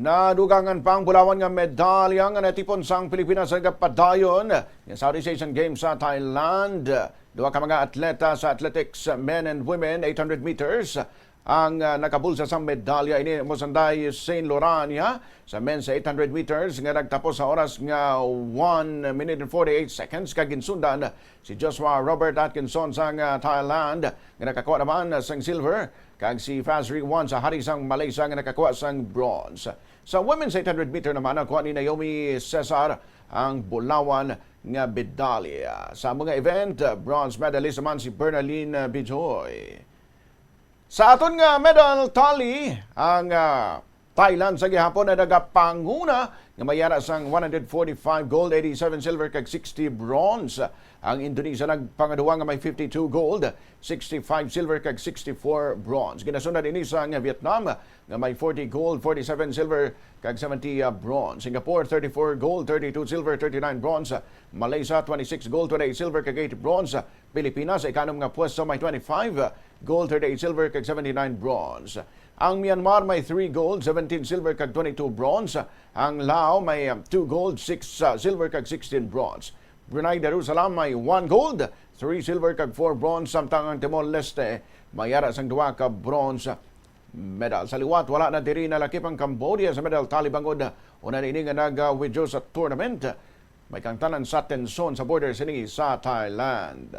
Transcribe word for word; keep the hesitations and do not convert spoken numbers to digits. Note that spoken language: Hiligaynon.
Nadugangan pa ang bulawan nga medalya nga natipon sang Pilipinas sa nagapadayon nga Southeast Asian Games sa Thailand. Duha ka mga atleta sa athletics, men and women, eight hundred meters, ang, ah, nakabulsa sang medalya. Ini mo sanday Saint Laurent niya sa men's eight hundred meters nga nagtapos sa oras nga one minute and forty-eight seconds, kag ginsundan si Joshua Robert Atkinson sang, ah, Thailand nga nakakuha naman sang silver, kag si Fazri Wan sa Hari sang Malaysia nga nakakuha sang bronze. Sa women's eight hundred meter naman, nakuha ni Naomi Cesar ang bulawan nga medalya. Sa mga event, bronze medalist naman si Bernalyn Bijoy. Sa aton nga medal tally, ang, ah, Thailand sa gihapon ay nagapanguna nga may ara sang one hundred forty-five gold, eighty-seven silver, kag sixty bronze. Ang Indonesia nagpangaduwa nga may fifty-two gold, sixty-five silver, kag sixty-four bronze. Ginasunod ini sang Vietnam nga may forty gold, forty-seven silver, kag seventy, ah, bronze. Singapore, thirty-four gold, thirty-two silver, thirty-nine bronze. Malaysia, twenty-six gold, twenty-eight silver, kag eight bronze. Pilipinas sa ikanom nga pwesto may twenty-five gold, thirty-eight silver, kag seventy-nine bronze. Ang Myanmar may three gold, seventeen silver, kag twenty-two bronze. Ang Lao may, um, two gold, six, uh, silver, kag sixteen bronze. Brunei Darussalam may one gold, three silver, kag four bronze, samtang ang Timor-Leste may ara sang duha ka bronze medal. Sa liwat, wala na diri nalakip ang Cambodia sa medal tally bangod una ini nga nag-withdraw sa tournament. May kaangtanan sa tensyon sa border sini sa Thailand.